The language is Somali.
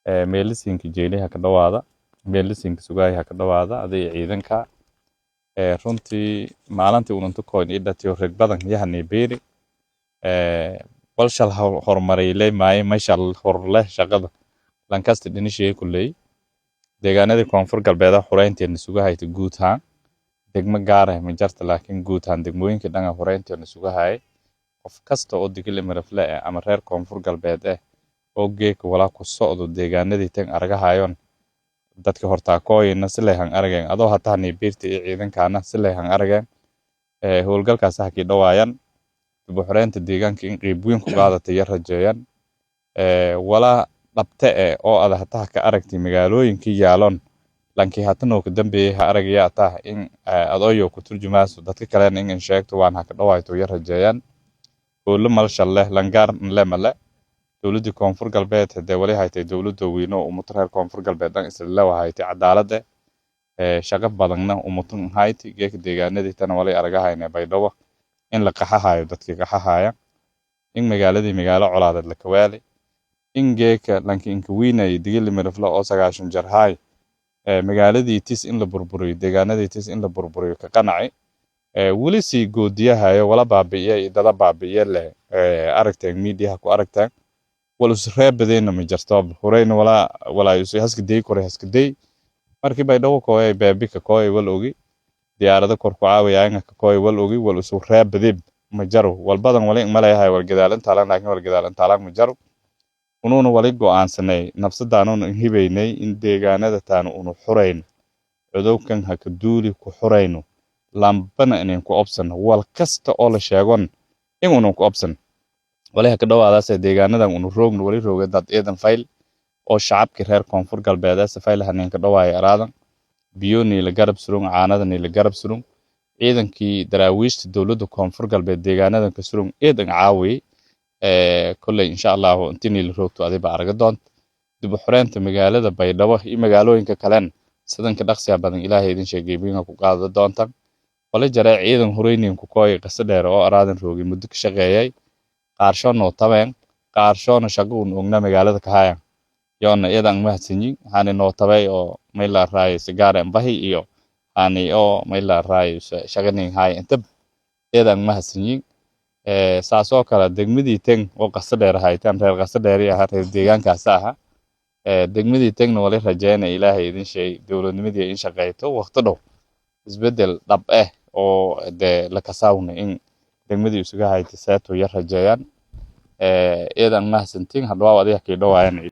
Meelisinka jeeli ha ka dhawaada, meelisinka sugaay ha ka dhawaada adiga ciidanka. Runtii maalintii ununta koyn ii dhatiyo reg badan yahani beeri bal shal horumaray maaye mashal horleh shaqada lankasta dhinishii kuley deegaanadii Koonfur Galbeed xureynteena sugahayta guud ahaan. Degmo gaar ah ma jarta, laakiin guud ahaan degmooyinka dhan xureynteena sugahayay. Qof kasta oo Digil Mirifle ah ama reer Koonfur Galbeed ah oo geeka walaa ku socdo deegaanadii tan argahayon, dadka hortaakooyina si lehan arageen, adoo hataa beerta iyo ciidankaana si lehan arageen. Howlgalkaas hakii dhawaayaan dib u xoreynta deegaanka in qeyb weyn ku qaadatay iyo rajeeyaan. Walaa dhabte eh oo ada hataa ka aragtay magaalooyinkii yaalon lankii hatanoo ka dambeeyay ha aragaya ataa in adooyo ku turjumaaso dadka kalena in sheegto waan haka dhawaayto iyo rajeeyaan. Howlo malshal leh langaar le male dowladda Koonfur Galbeed hadee wali haytay dowladda weyno umuto reer Koonfur Galbeed dhan isla haytay cadaalada. Shaqo badanna umutun hayti geeka deegaanadii tana wali aragahayna Baydhabo in la qaxahayo, dadkii qaxahaya in magaaladii magaalo colaadeed la kawaali, in geeka lanki inka wiinay Digili Mirifle oo 90 jar haay magaaladii tis in la burburiyo, deegaanadii tis in la burburiyo ka qanaci, weli sii goodiyahayo wala baabi'iye dada baabi'iye leh. Aragteen miidiyaha ku aragteen wal is reebadeenna ma jirto horeyna walaa walaa is haska day kore haska day. Markii Baydhabo kooyay beebika kooyay wal ogi, diyaarado kor ku caawiyaan ka kooyay wal ogi, wal isu reebadib ma jaro wal badan wali maleeyahay wal gadaalan taalan, laakiin wal gadaalan taalan ma jaro. Unuuna wali go'aansanay nafsadaanuuna hibaynay in deegaanada taanu unu xurayno, cudowkan ha ka duuli ku xurayno, lambana inayn ku obsano wal kasta oo la sheegon in unun ku obsan. Wali ha ka dhawaadaasee deegaanadan unu roogno wali rooga dad ciidan fayl oo shacabkii reer Koonfur Galbeed se fayl hanin ka dhawaaya araadan biyo niila garab surung, caanada niila garab surung, ciidankii daraawiishta dowladda Koonfur Galbeed deegaanadan ka surung ciidan caawiyey. Kolley insha Allahu intii niila roogto adiba araga doonta dib u xoreynta magaalada Baydhabo iyo magaalooyinka kalen sidanka dhaqsiga badan Ilaahay idin sheegay biinga ku qaada doonta. Wali jaree ciidan horeynin ku kooyay qasa dheer oo araadan roogay muddo ka shaqeeyay, qaarshoona tabeen, qaarshoona shaqo un ogna magaalada ka hayan yoona iyadan mahadsanyin hani noo tabay oo mayla raay sigaar bahi iyo hani oo mayla raay shaqanin hay inta iyadan mahadsanyin. Saasoo kale degmadii teng oo qasa dheer haytaan reer qasa dheer ahaa, reer deegaankaas ahaa. Degmadii tengna wali rajeynaya Ilaahay idin sheegay dowladnimadii in shaqeyto waqti dhow isbedel dhab ah oo dee la kasaawna in degmadii isuga hayta seeto yar rajeeyaan. Iyadan mahadsantiin hadhawaa adiga kii dhawaayan.